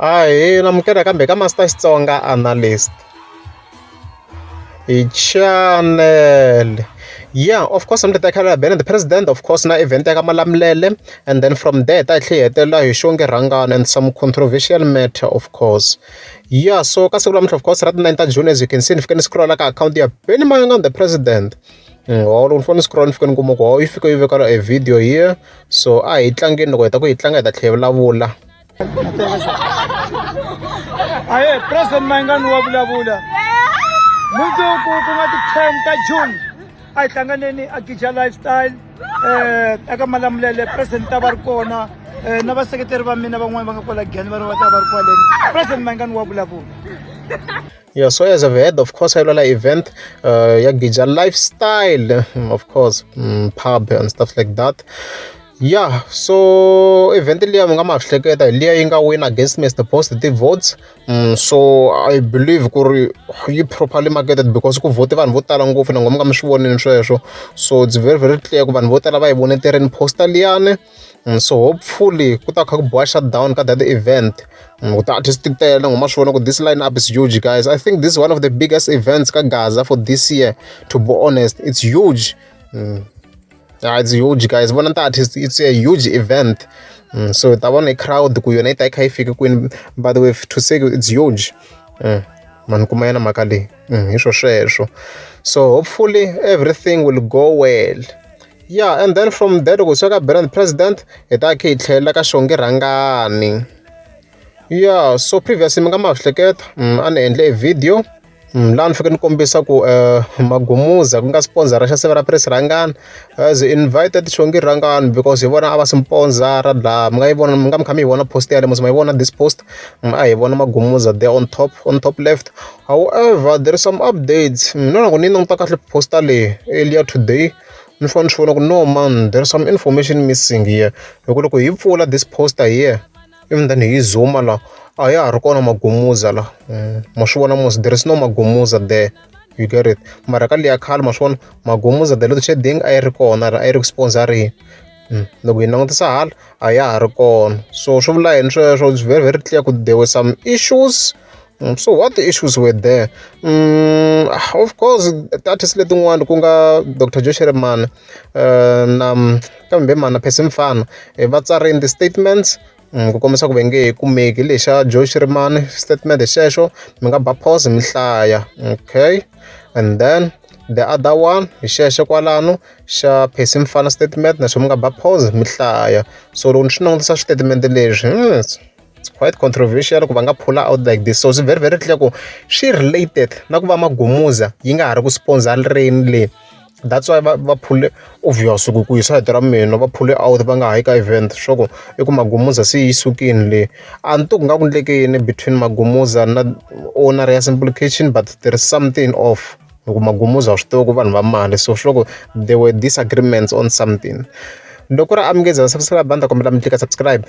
Ahee, namukela kambe ka Master Xitsonga Analyst hi channel. Yeah, of course mi ta khala Ben the President, of course na event ya ka Malamulele, and then from there ta tlhe hi hetelela hi Xongi Rhangani and some controversial matter, of course. Yeah, so ka siku namuntlha, of course, ra ti 9 ta June, as you can see, ni fike ni scrolla ka account ya Benny Mayengani the President. Loko ni fane ni scroll ni fike ni kuma ku yi fike yi veka a video here, so a hi tlangeni, loko hi ta ku hi tlanga hi ta tlhela hi vulavula. Aye, President Mayengani wa vulavula. Mundzuku ku nga ti 10 ta June, a hi hlanganeni a Gija Lifestyle eka Malamulele. President ta va ri kona na vaseketeri va mina van'wani va nga kwala Giyani, va ri va ta va ri kwaleni. President Mayengani wa vulavula. Yeah, so as I've heard, of course, I lwela event ya Gija Lifestyle, of course, pub and stuff like that. Yeah, so event liya mi nga ma hleketa hi liya yi nga win against Mr Post ti-votes. So I believe ku ri yi properly marketed because ku vote vanhu vo tala ngopfu, na n'wina mi nga mi swi vonini sweswo. So it's very very clear ku vanhu vo tala va yi vone tirheni poster liyani. So hopefully ku ta kha ku boha shutdown ka that event. Ku ti-artist ti tele, na ma swi vona ku this line up is huge, guys. I think this is one of the biggest events ka Gaza for this year. To be honest, it's huge. Yeah, it's huge, guys. Vona ti-artist, it's a huge event. So ta vona i crowd ku yona yi ta yi kha yi fike kwini, but with to say it's huge. Mani kuma yena mhaka leyi. Hi swo sweswo. So hopefully everything will go well. Yeah, and then from there, loko suka ka brand president, hi ta kha hi tlhelela ka Xongi Rhangani. Yeah, so previously mi nga ma hleketa, a ni endle e video laha ni fike ni kombisa ku Magumuza, ku nga sponsor xa Siva ra Press Rhangani, has invited Xongi Rhangani because hi vona a va sponsor laha mi nga yi vona, mi nga mi kha mi yi vona post yaleyo, mi yi vona this post. A hi vona Magumuza there on top left. However, there is some updates. No, loko ni languta kahle poster leyi earlier today, ni fanele ni swi vona ku no man, there is some information missing here, hi ku loko hi pfula this poster here, even then hi zooma la, a ya ha ri kona Magumuza la. Ma swi vona mos, there is no Magumuza there, you get it? Mara ka liya khale, ma swi vona, Magumuza the load shedding a yi ri kona, a yi ri ku sponsorini. Loko hi langutisa hala, a ya ha ri kona, so swi vula yini sweswo? It's very very clear ku there were some issues. So what issues were there? Of course, ti-artist letin'wana ku nga Dr Joe Shirimani na kambe mana Percy Mfana va tsarini ti-statements ku kombisa ku va nge he kumeki. Lexa Joe Shirimani statement hi xexo, mi nga ba pause mi hlaya, okay? And then the other one hi xexo kwalano xa Percy Mfana statement, naswona mi nga ba pause mi hlaya. So loko ni swi langutisa switatimende leswi, it's quite controversial ku va nga pull out like this. So swi very very clear ku swi related na ku va Magumuza yi nga ha ri ku sponsoreni le. That's why va pull, obvious ku hi side ra mina va pull out, va nga ha yi ka event, swa ku i ku Magumuza se yi sukile le. A ni tivi ku nga ku endleke yini between Magumuza na owner ya Simple Kitchen, but there is something off, hi ku Magumuza wa swi tiva ku vanhu va mali, so swi ku there were disagreements on something. Loko ri amukeza subscribe, a ni ta kombela mi tlika subscribe.